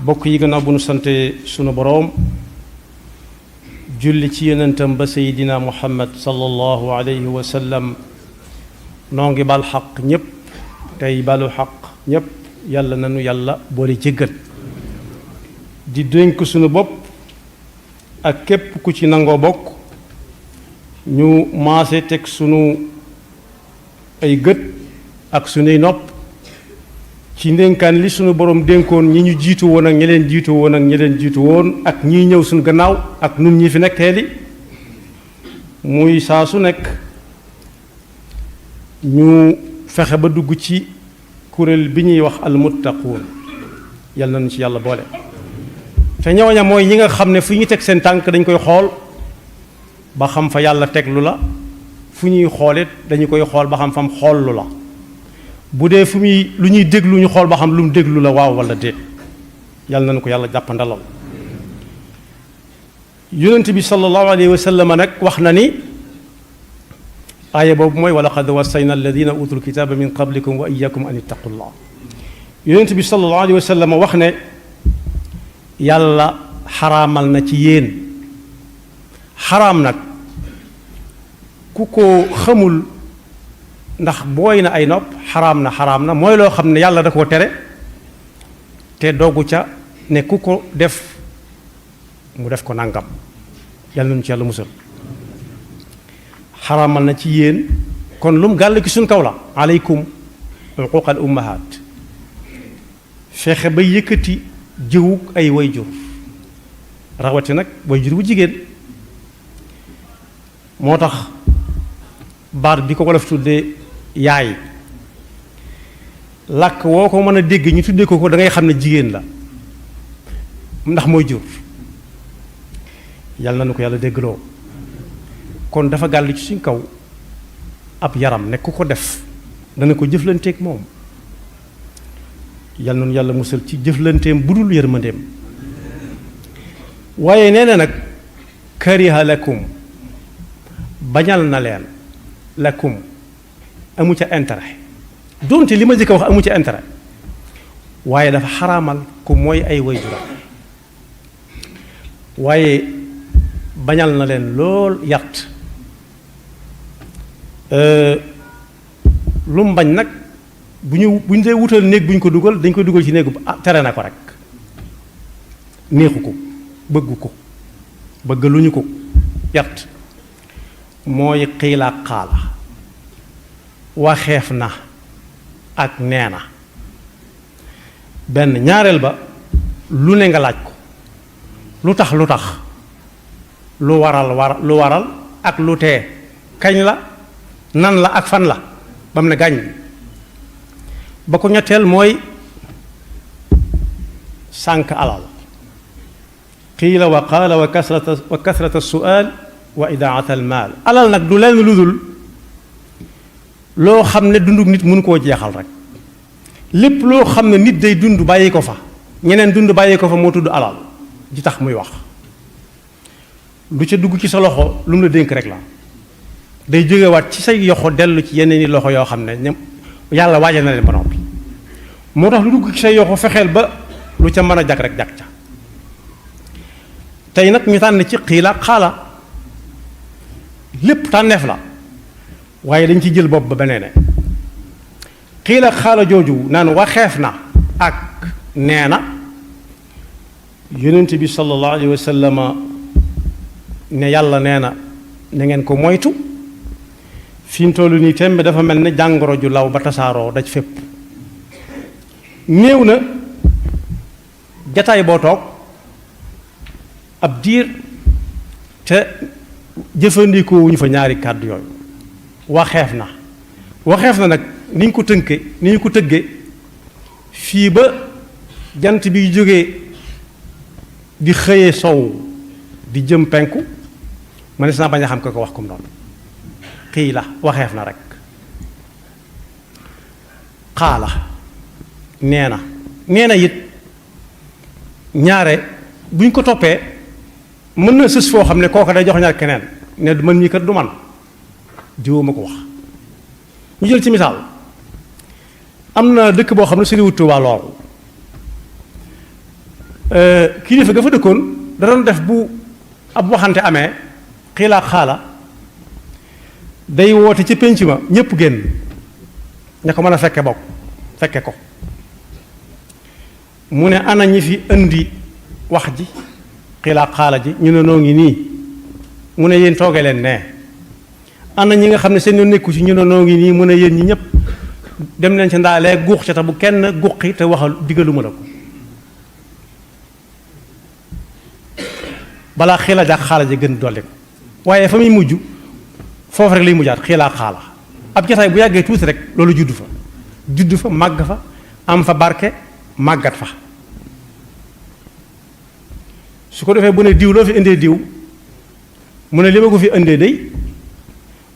bokk yi gannaaw bu nu sante sunu boroom julli ci yonentam ba seydina muhammad sallallahu alayhi wa sallam noo ngi bal xaq ñépp tey balu xaq ñépp yàlla nanu yàlla boole jéggal di dénk sunu bopp ak képp ku ci nangoo bokk ñu maase teg sunu ay gët ak sunuy nopp ci ndénkaan li sunu borom dénkoon ñi ñu jiitu woon ak ñi leen jiitu woon ak ñi leen jiitu woon ak ñiy ñëw sunu gannaaw ak nun ñi fi nekkeeli muy saa su nekk ñu fexe ba dugg ci kuréel bi ñuy wax almuttaquun yàlla nañu ci yàlla boole te ñooña mooy ñi nga xam ne fu ñu teg seen tànk dañ koy xool ba xam fa yàlla teg lu la fu ñuy xoolit dañu koy xool ba xam fam xool lu la bu dee fu muy lu ñuy déglu ñu xool ba xam lu mu déglu la waaw wala déet yàlla nañu ko yàlla jàppandalal yonent bi sallallahu alayhi wa sallam nag wax na ni aaya boobu mooy wa laqad wassayna alladina utul kitaba min qablikum wa iyyakum an ittaqullah yonent bi sallallahu alayhi wa sallam wax ne yàlla xaraamal na ci yéen xaraam nag ku ko xamul ndax booy na ay nopp xaraam na mooy loo xam ne yàlla da koo tere te doggu ca ne ku ko def mu def ko nangam yàlla nañu ci yàlla musal xaraamal na ci yéen kon lu mu gàll ki suñ kaw la aleykum uquuq al ummahaat fexe ba yëkkati jëwug ay wayjur rawati nag wayjur bu jigéen moo tax baat bi ko wolof tuddee yaay làkk woo ko mën a dégg ñu tuddee ko da ngay xam ne jigéen la ndax mooy jur yàlla na nu ko yàlla déggloo kon dafa gàll ci suñ kaw ab yaram ne ku ko def dana ko jëflanteeg moom yàlla noonu yàlla musal ci jëflanteem bu dul yërmandeem waaye nee na nag kariha lakum bañal na leen lakum amu ca intérêt donte li ma jëkk a wax amu ca intérêt waaye dafa xaraamal ku mooy ay waajuram waaye bañal na leen lool yàtt lu mu bañ nag bu ñu dee wutal néeg bu ñu ko dugal dañ ko dugal ci néegu tere na ko rek neexu ko bëggu ko bëggaluñu ko yàtt mooy xiila xaala waxeef na ak nee na benn ñaareel ba lu ne nga laaj ko lu tax lu waral ak lu tee kañ la nan la ak fan la ba mu ne gàññ ba ko ñetteel mooy sànk alal qiila wa qaala wa kasrata su'aal wa idaata al maal alal nag du leen lu dul loo xam ne dunduk nit mënu koo jeexal rek lépp loo xam ne nit day dund bàyyi ko fa ñeneen dund bàyyi ko fa moo tudd alal ji tax muy wax lu ca dugg ci sa loxo lu mu la dénk rek la day jógewaat ci say yoxo dellu ci yeneen i loxo yoo xam ne yàlla waajal na leen ba noppi moo tax lu dugg ci say yoxo fexeel ba lu ca mën a jag rek jag ca tey nag ñu tànn ci xiila xaala lépp tànneef la waaye dañ ci jël bopp ba beneen xiila xaala jooju naan waxeef na ak nee na yonent bi sallallahu alayhi wa sallam ne yàlla nee na na ngeen ko moytu fi mu toll nii tembe dafa mel ne jàngoro ju law ba tasaaroo daj fépp néew na jataay boo toog ab diir te jëfandikoo wuñu fa ñaari kàddu yooyu waxeef na nag ni ñu ko tëgge fii ba jant bi jógee di xëyee sow di jëm penku ma ne si naa bañ a xam ko wax comme noonu xii la waxeef na rek xaala nee na it ñaare buñ ko toppee mën na sës foo xam ne kooka day jox ñaar keneen ne man mii kat du man diwoo ma ko wax ñu jël ci misaal am na dëkk boo xam ne soriwut Tuubaa lool kilifa ga fa dëkkoon da doon def bu ab waxante amee xiilaa xaala day woote ci pénc ma ñépp génn ña ko mën a fekke ko mu ne ana ñi fi indi wax ji xiilaa xaala ji ñu ne noo ngi nii mu ne yéen tooge leen ne ana ñi nga xam ne seen yoon nekku ci ñu ne noo ngi nii mu ne yéen ñi ñëpp dem leen ci ndaalee guux ca te bu kenn guqi te waxal digaluma la ko balaa xiila jaak xaala ji gën dolli ko waaye fa muy mujj foofu rek lay mujjaat xiilaa xaala ab jotaay bu yàggee tuuti rek loolu juddu fa màgg fa am fa barke màggat fa su ko defee bu ne diw loo fi indee diw mu ne li ma ko fi indee day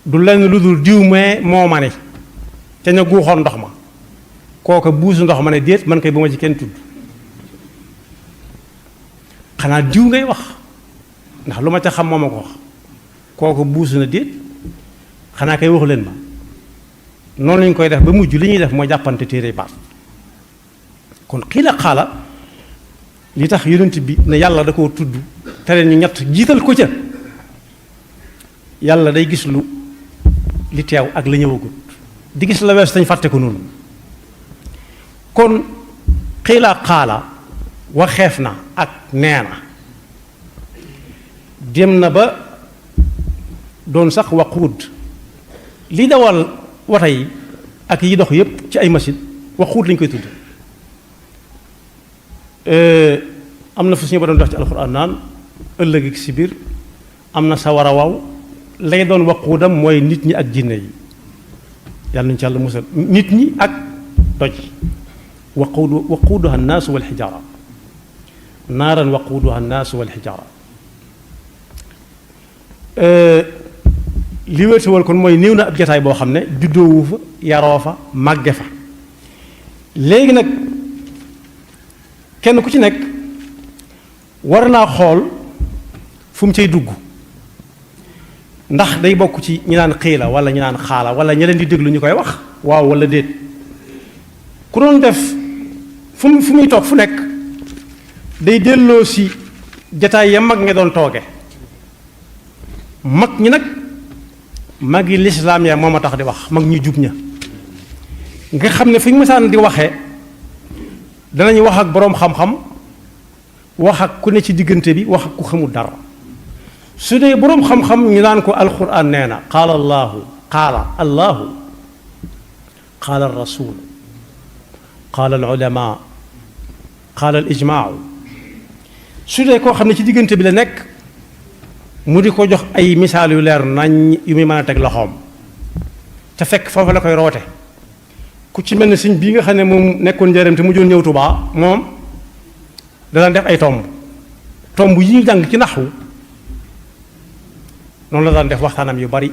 du lenn lu dul diw mee moo ma ne ca ña guuxoon ndox ma kooka buusu ndox ma ne déet man kay bu ma ci kenn tudd xanaa diw ngay wax ndax lu ma ca xam moo ma ko wax kooka buusu na déet xanaa kay waxu leen ma noonu lañ koy def ba mujj li ñuy def mooy jàppante téere baat kon xiila xaala li tax yonent bi ne yàlla da koo tudd te leen ñu ñett jiital ko ca yàlla day gis li teew ak la ñëwagut di gis la wees tañ fàtte ko noonu kon xiila xaala waxeef na ak nee na dem na ba doon sax waquud li dawal wata yi ak yi dox yépp ci ay machine waquud lañ koy tudd am na fu suñu ba doon dox ci alxuraan naan ëllëg si biir am na sawara waaw lay doon waquudam mooy nit ñi ak jinne yi yàlla nañu ci yàlla musal nit ñi ak doj waquuduha annaasu wal xijaara naaran waquuduha annaasu wal xijaara li wéetewal kon mooy néew na ab jataay boo xam ne juddoowu fa yaroo fa màgge fa léegi nag kenn ku ci nekk war naa xool fu mu cay dugg ndax day bokk ci ñi naan xiila wala ñi naan xaala wala ña leen di déglu ñu koy wax waaw wala déet ku doon def fu muy toog fu nekk day delloo si jataay ya mag nga doon tooge mag ñi nag mag yi lislaam ya moo ma tax di wax mag ñu jub ña nga xam ne fi ñu mësaan di waxee danañu wax ak boroom xam-xam wax ak ku ne ci diggante bi wax ak ku xamul dara su dee boroom xam-xam ñu naan ko alquran nee na qaala allahu qaala alrasul qaala alulama qaala alijmaau su dee koo xam ne ci diggante bi la nekk mu di ko jox ay misaal yu leer nañ yu muy mën a teg loxoom te fekk foofu la koy roote ku ci mel ne sëñ bii nga xam ne moom nekkoon njëriñ te mu joon ñëw Tuubaa moom dana def ay tomb yi ñu jàng ci naxwu noonu la daan def waxtaanam yu bari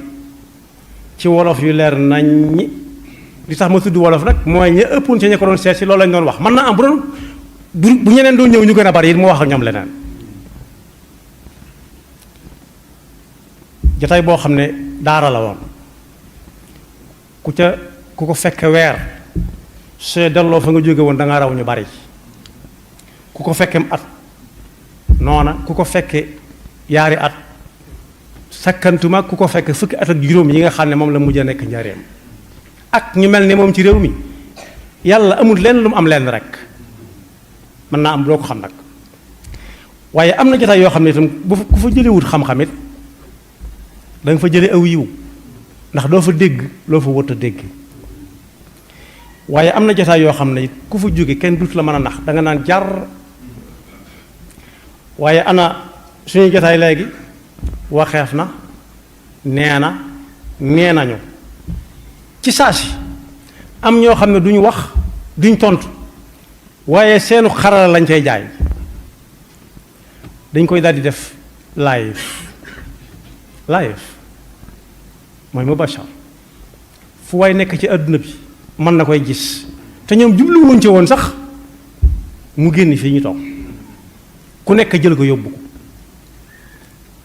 ci wolof yu leer nañ li tax ma tudd wolof nag mooy ña ëppoon ci ña ko doon seet si loolu lañ doon wax mën naa am bu ñeneen doon ñëw ñu gën a bari it mu wax ak ñoom leneen jataay boo xam ne daara la woon ku ko fekk weer soo delloo fa nga jóge woon da nga raw ñu bari ku ko fekkem at noona ku ko fekke yaari at sakkantuma ku ko fekk fukki at ak juróom yi nga xam ne moom la mujj a nekk njareem ak ñu mel ne moom ci réew mi yàlla amul lenn lu mu am lenn rek mën naa am loo ko xam nag waaye am na jotaay yoo xam ne itam ku fa jëlewut xam-xam it da nga fa jële aw yiw ndax doo fa dégg loo fa wut a dégg waaye am na jotaay yoo xam ne it ku fa jóge kenn dut la mën a nax da nga naan jar waaye ana suñu jotaay léegi waxeef na nee nañu ci saa si am ñoo xam ne duñu wax duñ tontu waaye seenu xarala lañ cay jaay dañ koy daldi def live mooy mubashar fu waay nekk ci àdduna bi mën na koy gis te ñoom jubluwuñ ci woon sax mu génn fii ñu toog ku nekk jël ko yóbbu ko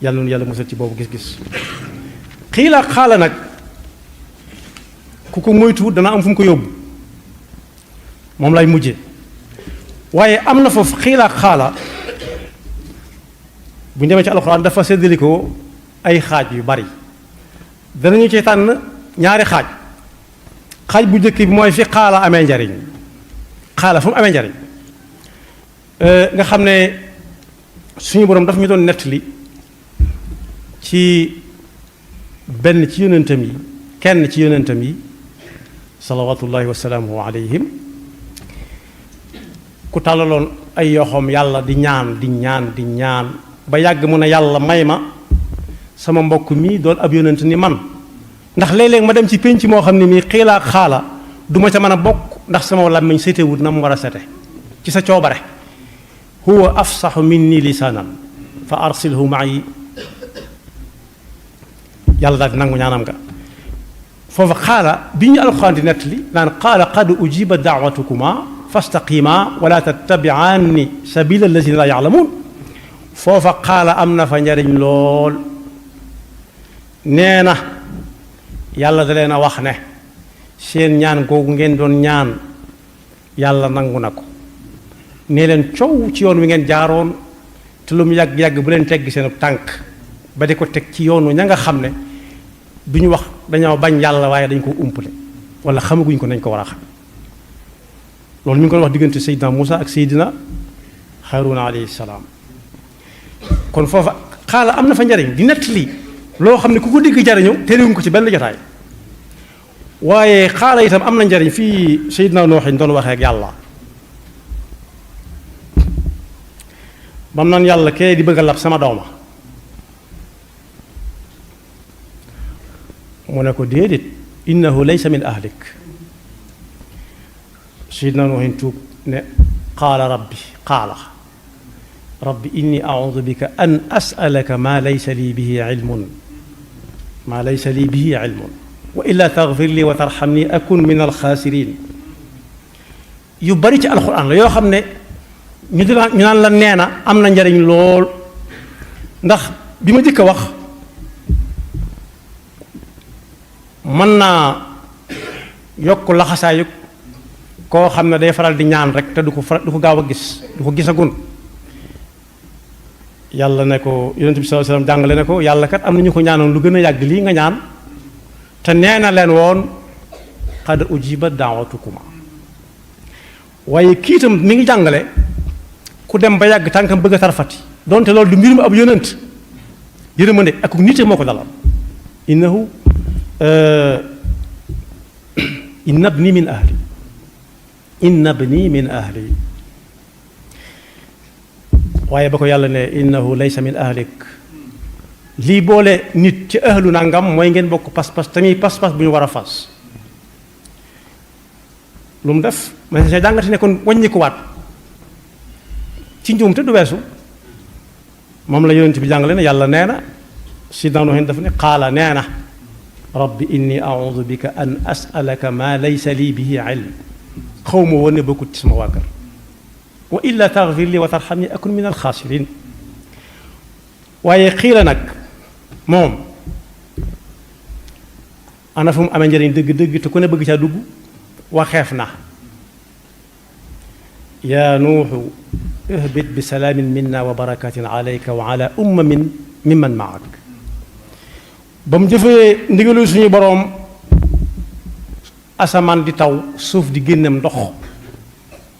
yàlla noonu yàlla musal ci boobu gis-gis xiila xaala nag ku ko moytu dana am fu mu ko yóbbu moom lay mujje waaye am na foofu xiila xaala bu ñu demee ci alxuraan dafa séddalikoo ay xaaj yu bari danañu ci tànn ñaari xaaj bu njëkk bi mooy fi xaala amee njariñ xaala fu mu amee njariñ nga xam ne suñu boroom dafa ñu doon nettali ci benn ci yonentam yi kenn ci yonentam yi salawatullahi wa salaamuhu alayhim ku tàllaloon ay yoxoom yàlla di ñaan ba yàgg mu ne yàlla may ma sama mbokk mi doon ab yonent ni man ndax léeg-léeg ma dem ci pénc moo xam ne mii xiilaa xaala du ma ca mën a bokk ndax sama làmmiñ setewut na mu war a sete ci sa coobare huwa afsaxu minni lisaanan fa arsilhu ma'i yàlla daal di nangu ñaanam nga foofa xaala bi ñu alxuraan di nettali naan qaala qad ujiba da'watukuma fastaqima wala tattabi'anni sabila allazina la ya'lamun foofa xaala am na fa njariñ lool nee na yàlla da leen a wax ne seen ñaan googu ngeen doon ñaan yàlla nangu na ko nee leen coow ci yoon wi ngeen jaaroon te lu mu yàgg-yàgg bu leen tegg seen tànk ba di ko teg ci yoonu ña nga xam ne du ñu wax dañoo bañ yàlla waaye dañ ko umpale wala xamaguñ ko nañ ko war a xam loolu ñu ngi ko wax diggante Seydina Muusa ak Seydina Haaruna alayhi salaam kon foofa xaala am na fa njariñ di nett lii loo xam ne ku ko digg jariñu terewuñ ko ci benn jotaay waaye xaala itam am na njariñ fii Seydina Nooxin doon waxee ak yàlla bam naan yàlla kee di bëgg a lab sama dooma mu ne ko déedéet innahu laysa min ahlik Seydina Nooxin tuub ne qaala rabbi inni a'uudu bika an as'alaka maa laysa lii bihi ilmun wa illaa taghfir lii wa tarhamni akun min alxaasiriin yu bari ci alxuraan la yoo xam ne ñu naan la nee na am na njariñ lool ndax bi ma jëkk a wax mën naa yokk laxasaayu koo xam ne day faral di ñaan rek te du ko gaaw a gis du ko gisagun yàlla ne ko yonent bi sallallahu alayhi wasallam jàngale ne ko yàlla kat am na ñu ko ñaanoon lu gën a yàgg lii nga ñaan te nee na leen woon qad ujiba da'watukuma waaye kii itam mi ngi jàngale ku dem ba yàgg tànkam bëgg a tarfati donte loolu du mbirum ab yonent yërmande ak nite moo ko dalal innahu inna ibni min ahli waaye ba ko yàlla ne innahu laysa min ahlik lii boole nit ci ahlu nangam mooy ngeen bokk pas-pas tamit pas-pas bu ñu war a fas lu mu def mais sa jàngati ne kon wàññikuwaat ci njuum te du weesu moom la yonent bi jàngale ne yàlla nee na sidna Nuh dafa ne qaala nee na rabbi inni a'uudu bika an as'alaka ma laysa lii bihi ilm xaw ma woon ne bokkut ci sama waa kër wa illa taghfir li wa tarhamni akun min alxaasiriin waaye xiila nag moom ana fu mu amee njëriñ dëgg-dëgg te ku ne bëgg caa dugg waxeef na yaa nuuxu ihbit bi salaamin minna wa barakatin alayka wa ala ummamin mimman maak ba mu jëfee ndigalu suñu boroom asamaan di taw suuf di génnem ndox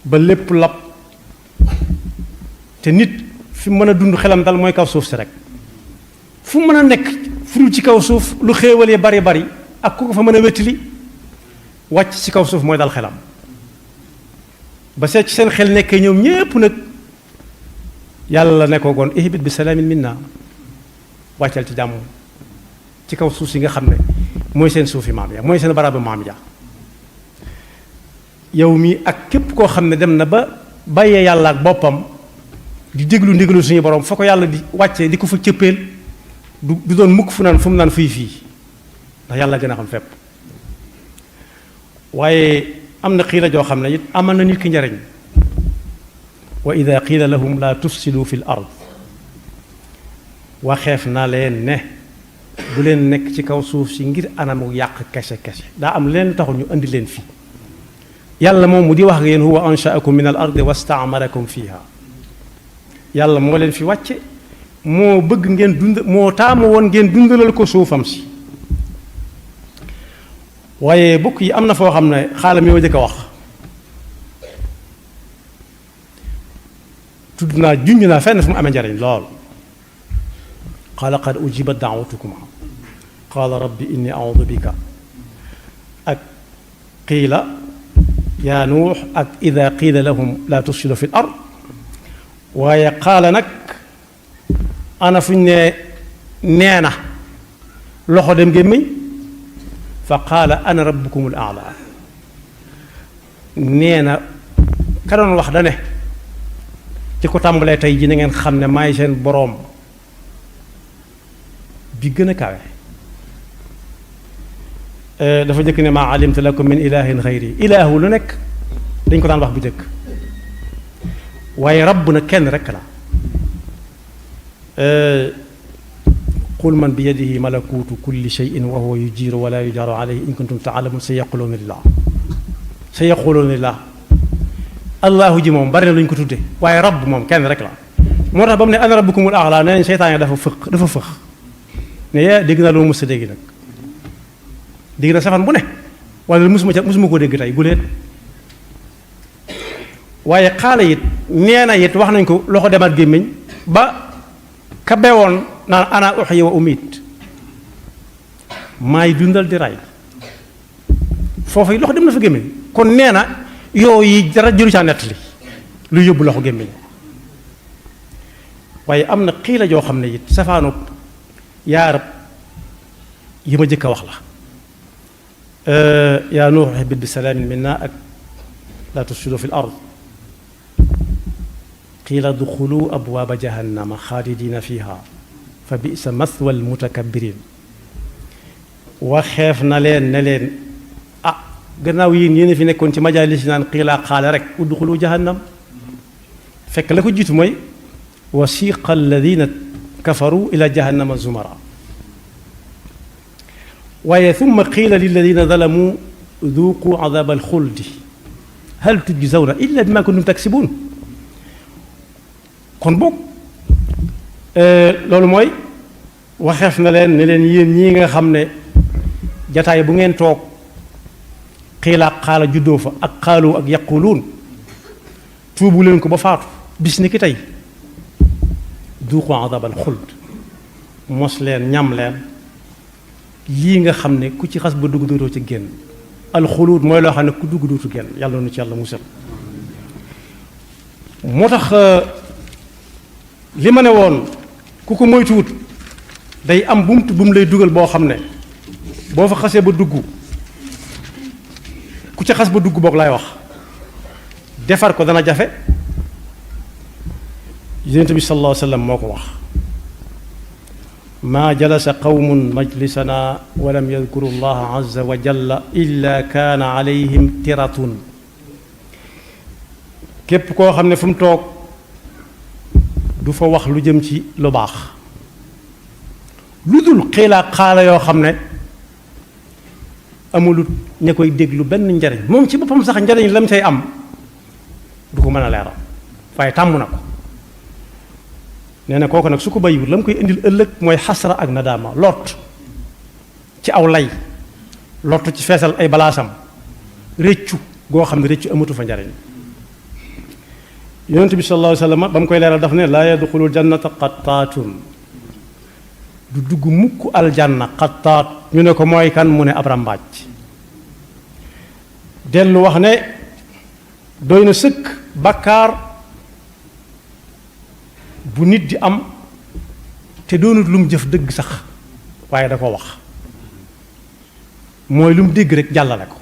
ba lépp lab te nit fi mu mën a dund xelam dal mooy kaw suuf si rek fu mu mën a nekk fu dul ci kaw suuf lu xéewalee bari bari ak ku ko fa mën a wettili wàcc ci kaw suuf mooy dal xelam ba seet ci seen xel nekkee ñoom ñépp nag yàlla ne ko goon ihbit bi salaamin minna wàccal ci jàmm ci kaw suuf si nga xam ne mooy seen suufi maam ya mooy seen barabu maam ya yow mi ak képp koo xam ne dem na ba bàyyee yàlla ak boppam di déglu ndigalu suñu borom fa ko yàlla di wàccee di ko fa cëppeel du doon mukk fu mu naan fii ndax yàlla gën a xam fépp waaye am na xiila joo xam ne it amal na nit ki njariñ wa ida qiila lahum la tufsidu fi l ard waxeef na leen ne bu leen nekk ci kaw suuf si ngir anamu yàq kese daa am leen taxul ñu indi leen fii yàlla moom mu di wax ak yéen huwa anshaakum min al ardi wastaamarakum fiha yàlla moo leen fi wàcce moo bëgg ngeen dund moo taamu woon ngeen dundalal ko suufam si waaye bokk yi am na foo xam ne xaalam yoo jëkk a wax tudd naa junj naa fenn fu mu amee njariñ lool qaala qad ujibat da'watukuma qaala rabbi inni a'udhu bika ak qiila yaa nuux ak ida qiila lahum laa tufsidu fi l ard waaye qaala nag ana fuñ ne nee na loxo dem gémmiñ fa qaala ana rabbukumul a'laa nee na ka doon wax da ne ci ko tàmbalee tey ji na ngeen xam ne maay seen boroom bi gën a kawe dafa jëkk ne maa alimtu lakum min ilahin xayri ilaahu lu nekk dañ ko daan wax bu jëkk waaye rabb na kenn rekk la qul man bi yadihi malakuutu kulli shay'in wa huwa yujiiru wa laa yujaaru alayhi in kuntum taalamun sa yaquluuna lillah allahu ji moom bari na lu ñu ko tudde waaye rabb moom kenn rek la moo tax ba mu ne ana rabbukumul a'laa nee nañ seytaane dafa fëx ne yaa dégg naa lu ma mës a dégg nag dégg na safan bu ne wala musuma koo dégg tey bu leen waaye xaala it nee na it wax nañ ko loxo demaat gémmiñ ba ka bewoon naan ana uhyi wa umiit maay dundal di ray foofu loxo dem na fa gémmiñ kon nee na yooyu dara jëru caa nettali lu yóbbu loxo gémmiñ waaye am na xiila joo xam ne it safaanu yaarab yi ma jëkk a wax la yaa nuux ihbit bi salaamin minna ak laa tufsidu fi l ard qiila duxulu abwaaba jahannama xaalidina fiha fa bisa mathwa almutakabbirin waxeef na leen ne leen ah gannaaw yéen fi nekkoon ci majaalis naan qiila xaale rek udxulu jahannam fekk la ko jiitu mooy wasiqa alladina kafaru ila jahannama zumara waaye thumma qiila lilladina zalamu duuqu adaba alxuldi hal tujzawna illa bima kuntum taksibuun kon boog loolu mooy waxeef na leen ne leen yéen ñii nga xam ne jataay bu ngeen toog xiilaa xaala juddoo fa ak xaalu ak yaquluun tuubu leen ko ba faatu bis ni ki tey duuqu adabal xuld mos leen ñam leen lii nga xam ne ku ci xas ba dugg dootoo ci génn alxuluud mooy loo xam ne ku dugg dootu génn yàlla nu ci yàlla musal moo tax li ma ne woon ku ko moytuwut day am bumt bu mu lay dugal boo xam ne boo fa xasee ba dugg ku ca xas ba dugg boog lay wax defar ko dana jafe yonent bi sallallahu alayhi wa sallam moo ko wax maa jalasa qawmun majlisana wa lam yadkuru allaha azza wa jalla illa kaana alayhim tiratun képp koo xam ne fu mu toog du fa wax lu jëm ci lu baax lu dul xiilaa xaala yoo xam ne amulut ña koy déglu benn njariñ moom ci boppam sax njariñ lam say am du ko mën a leeral waaye tàmm na ko nee na kooku nag su ko bàyyiwut la mu koy indil ëllëg mooy xasra ak nadaama lot ci aw lay lot ci feesal ay balaasam réccu goo xam ne réccu amatu fa njariñ yonent bi sallallahu alayhi wa sallam ba mu koy leeral daf ne laa yadxulul jannata qattaatun du dugg mukk aljanna qattaat ñu ne ko mooy kan mu ne ab rambaaj dellu wax ne doy na sëkk bakkaar bu nit di am te doonut lu mu jëf dëgg sax waaye da ko wax mooy lu mu dégg rek jàllale ko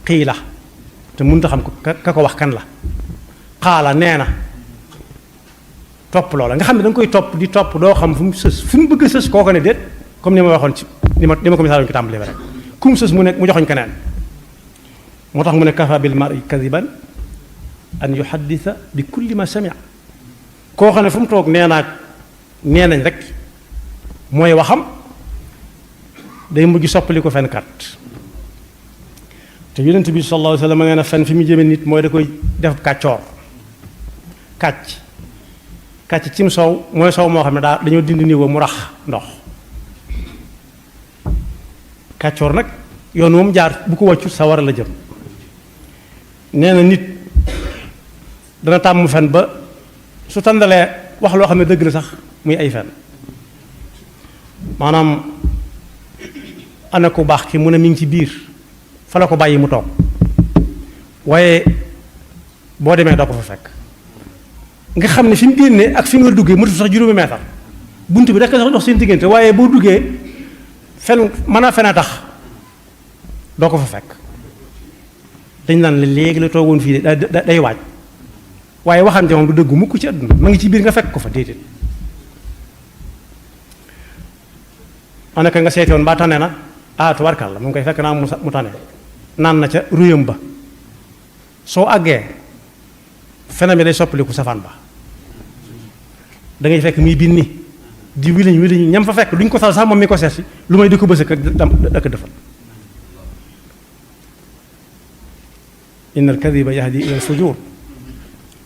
xii la te mënut a xam ko ka ko wax kan la xaala nee na topp loola nga xam ne da nga koy topp di topp doo xam fu mu sës fu mu bëgg a sës kooko ne déet comme ni ma waxoon ci ni ma ko misaaloon ci tàmbali ba rek ku mu sës mu nekk mu joxoñ keneen moo tax mu ne kafa bil mar'i kadiban an yuhaddisa bi kulli ma samia koo xam ne fu mu toog nee nañ rek mooy waxam day mujj soppali ko fenkat te yonent bi sallallahu alayhi wa sallam nee na fen fi mu jëme nit mooy da koy def kàccoor kàcc kàcc cim soow mooy soow moo xam ne dañoo dindi niveau mu rax ndox kàccoor nag yoon moom jaar bu ko wàccu sa war la jëm nee na nit dana tàmm fen ba su tàndalee wax loo xam ne dëgg la sax muy ay fen maanaam ana ku baax ki mu ne mi ngi ci biir fa la ko bàyyi mu toog waaye boo demee doo ko fa fekk nga xam ne fi mu génnee ak fi nga duggee mënatu sax juróomi meetar bunt bi rekk sax dox seen diggante waaye boo duggee fen mën a fen a tax doo ko fa fekk dañ naan la léegi la toogoon fii de day waaj waaye waxante moom du dëggu mukk ci àdduna ma ngi ci biir nga fekk ko fa déedéet anaka nga seetoon mbaa tane na tubarkal la mu ngi koy fekk naa mu tane naan na ca ruyam ba soo àggee fenam yi day soppaliku safaan ba da ngay fekk muy binni di wiliñ ñam fa fekk duñ ko sal sax moom mi ko seet si lu may di ko bësëk ak defal inna alkadiba yahdi ila alfujur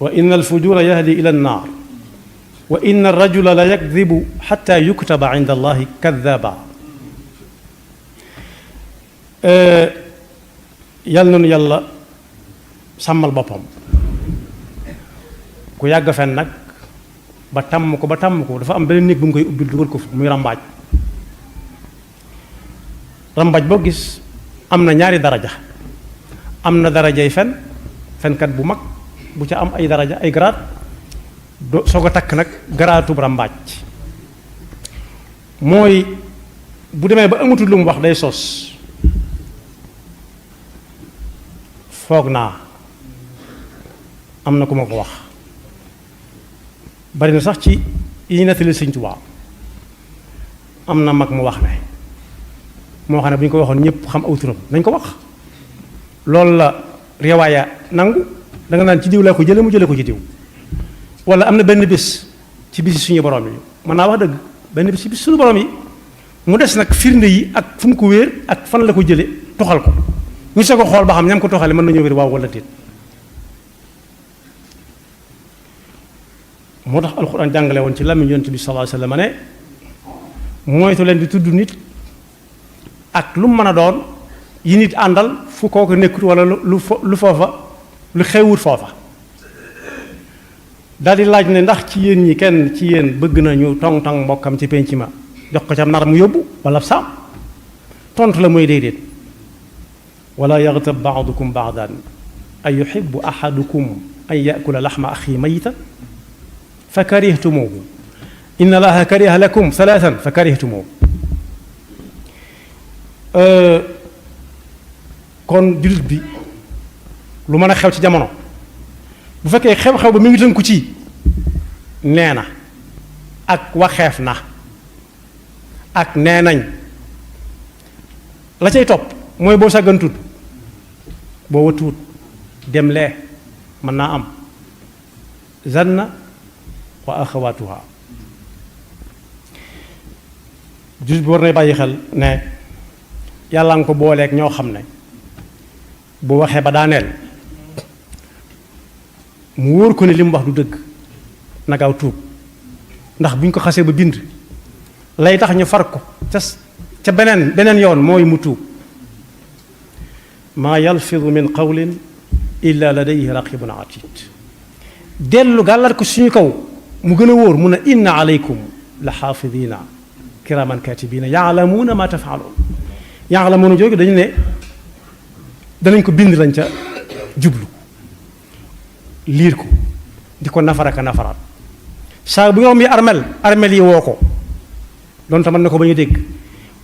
wa inna alfujura yahdi ila annar wa inna arrajula la yakdibu xatta yuktaba inda allahi kadaba yàlla nanu yàlla sàmmal boppam ku yàgg fen nag ba tàmm ko dafa am beneen néeg bu mu koy ubbil dugal ko fa muy rambaaj boo gis am na ñaari daraja am na darajay fenkat bu mag bu ca am ay daraja ay garaat soo ko takk nag garaatub rambaaj mooy bu demee ba amatul lu mu wax day sos foog naa am na ku ma ko wax bari na sax ci yi ñu nettali Sëñ Tuubaa am na mag mu wax ne moo xam ne bu ñu ko waxoon ñëpp xam aw turam nañ ko wax loolu la riwaaya nangu da nga naan ci diw laa ko jële mu jële ko ci diw wala am na benn bés ci bisi suñu borom yi mën naa wax dëgg benn bés ci bis suñu borom yi mu des nag firnde yi ak fu mu ko wéer ak fan la ko jële toxal ko ñu soo ko xool ba xam ñam ko toxale mën nañoo wér waaw wala déet moo tax alxuraan jàngale woon ci làmmiñ yonent bi sallallahu alayhi wasallam ne moytu leen di tudd nit ak lu mu mën a doon yi nit àndal fu kooku nekkut wala lu foofa lu xewut foofa daal di laaj ne ndax ci yéen ñi kenn ci yéen bëgg nañu tong-tong mbokkam ci penc ma jox ko ca nar mu yóbbu wala saam tontu la mooy déedéet wala yaghtab ba'dukum ba'dan an yuhibbu ahadukum an ya'kula lahma akhi maytan fa karihtumuhu inna allaha kariha lakum thalathan fa karihtumuhu kon jullit bi lu mën a xew ci jamono bu fekkee xew-xew ba mi ngi tënku ci nee na ak waxeef na ak nee nañ la cay topp mooy boo sàggantut boo watuwut dem lee mën naa am zanna wa axawaatuha jullit bi war nay bàyyi xel ne yàlla nga ko booleeg ñoo xam ne bu waxee ba daaneel mu wóor ko ne li mu wax du dëgg na gaaw tuub ndax bu ñu ko xasee ba bind lay tax ñu far ko ca beneen yoon mooy mu tuub maa yalfidu min qawlin illa ladayhi raqibun atid dellu gàllar ko suñu kaw mu gën a wóor mun a inna alaykum la xaafidina kiraman katibina yaalamuuna ma tafaaluun yaalamuuna jóge dañu ne danañ ko bind lañ ca jublu liir ko di ko nafaraka nafaraat saa bu ñoom yi armel yi woo ko doon tamit na ko ba ñu dégg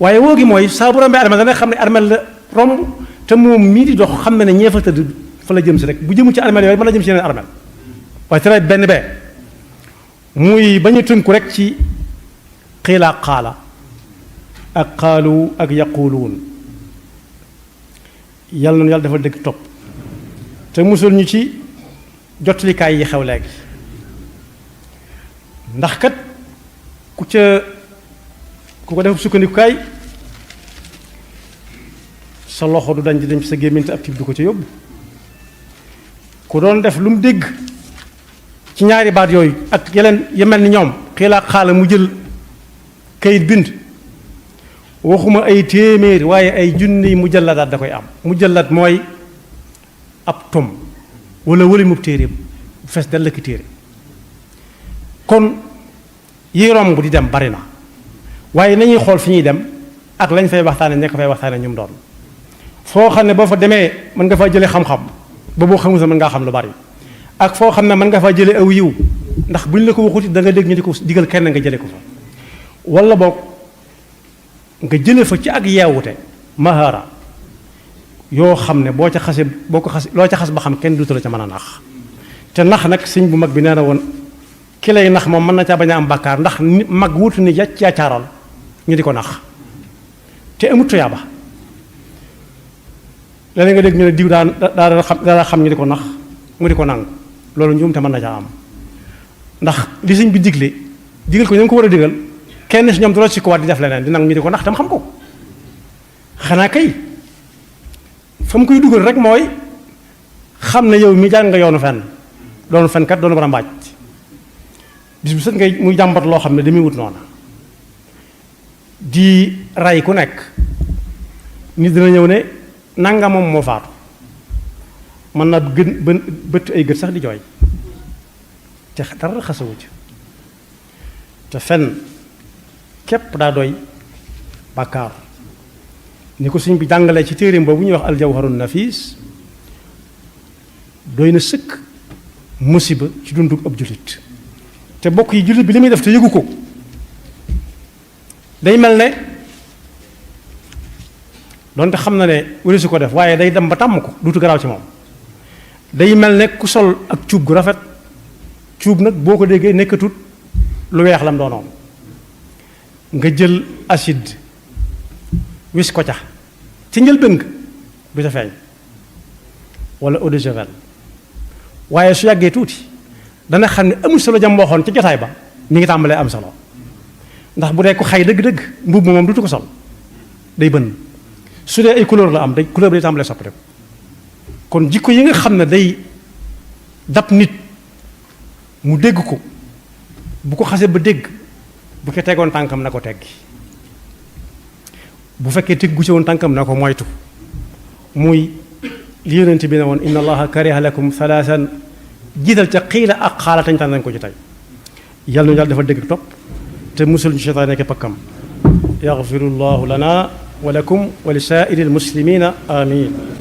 waaye woo gi mooy saa bu rombee armel dana xam ne armel la romb te moom mii di dox xam ne ñee fa tëdd fa la jëm si rek bu jëmu ci armel yooyu mën la jëm si yeneen armel waaye tere benn bee muy ba ñu tënku rek ci xiila ak xaala ak xaalu ak yaquluun yàlla noonu yàlla dafa dëgg topp te musul ñu ci jotlikaay yi xew léegi ndax kat ku ko def sukkandikukaay sa loxo du dañ di dem ci sa gémmiñ te ab tibb du ko ca yóbbu ku doon def lu mu dégg ci ñaari baat yooyu ak yeneen ya mel ni ñoom xiilaa xaala mu jël kayit bind waxuma ay téeméer waaye ay junni mujalladaat da koy am mujallad mooy ab tom wala wali mu téere bu fees dal la ki téere kon yi romb di dem bari na waaye nañuy xool fi ñuy dem ak lañ fay waxtaane nekk fay waxtaane ñu mu doon foo xam ne boo fa demee mën nga faa jëlee xam-xam ba boo xamul sa mën ngaa xam lu bari ak foo xam ne mën nga faa jëlee aw yiw ndax buñ la ko waxuti da nga dégg ñu di ko digal kenn nga jëlee ko fa wala boog nga jëlee fa ci ak yeewute mahara yoo xam ne boo ca xase boo ko xas loo ca xas ba xam kenn duutu la ca mën a nax te nax nag sëñ bu mag bi nee na woon ki lay nax moom mën na caa bañ a am bàkkaar ndax mag wutu ni yaccaaral ñu di ko nax te amut tuyaaba léeg-léeg nga dégg ñu ne diw daa xam ñu di ko nax mu di ko nangu loolu njuum te mën na caa am ndax li sëñ bi digal ko ñu ko war a digal kenn si ñoom du la si ko waat di def leneen di nangu ñu di ko nax tam xam ko xanaa kay fa mu koy dugal rek mooy xam ne yow mi jàng nga yoonu fenn doonu fenkat doonu bara mbaaj bis bu set ngay muy jàmbat loo xam ne damuy wut noona di ray ku nekk nit dina ñëw ne nanga moom moo faatu mën naa bëtt ay gët sax di jooy te dara xasawu ci te fen képp daa doy bàkkaar ni ko sëñ bi jàngalee ci téereem boobu ñuy wax aljawharun nafis doy na sëkk musiba ci dundug ab jullit te bokk yi jullit bi li muy def te yëgu ko day mel ne doonte xam na ne wari su ko def waaye day dem ba tàmm ko duutu garaaw ci moom day mel ne ku sol ak cuub gu rafet cuub nag boo ko déggee nekkatut lu weex lam doonoon nga jël acide wis ko ca ci njëlbéen nga du ca feeñ wala eau de javel waaye su yàggee tuuti dana xam ne amul solo jam waxoon ci jotaay ba mi ngi tàmbalee am solo ndax bu dee ko xay dëgg-dëgg mbubb moom dutu ko sol day bënn su dee ay couleur la am day couleur bi day tàmbalee soppi kon jikko yi nga xam ne day dab nit mu dégg ko bu ko xasee ba dégg bu ko tegoon tànkam na ko teggi bu fekkee teggu ci woon tànkam na ko moytu muy li yonent bi ne woon inna allaha kariha lakum thalathan jiital ca xiila ak xaala tañ tànn nañ ko ci tey yàlla nu yàlla dafa dégg topp te musul ñu seytaan nekk pakkam yaxfirullahu lana wa lakum wa li saa'iril muslimina amin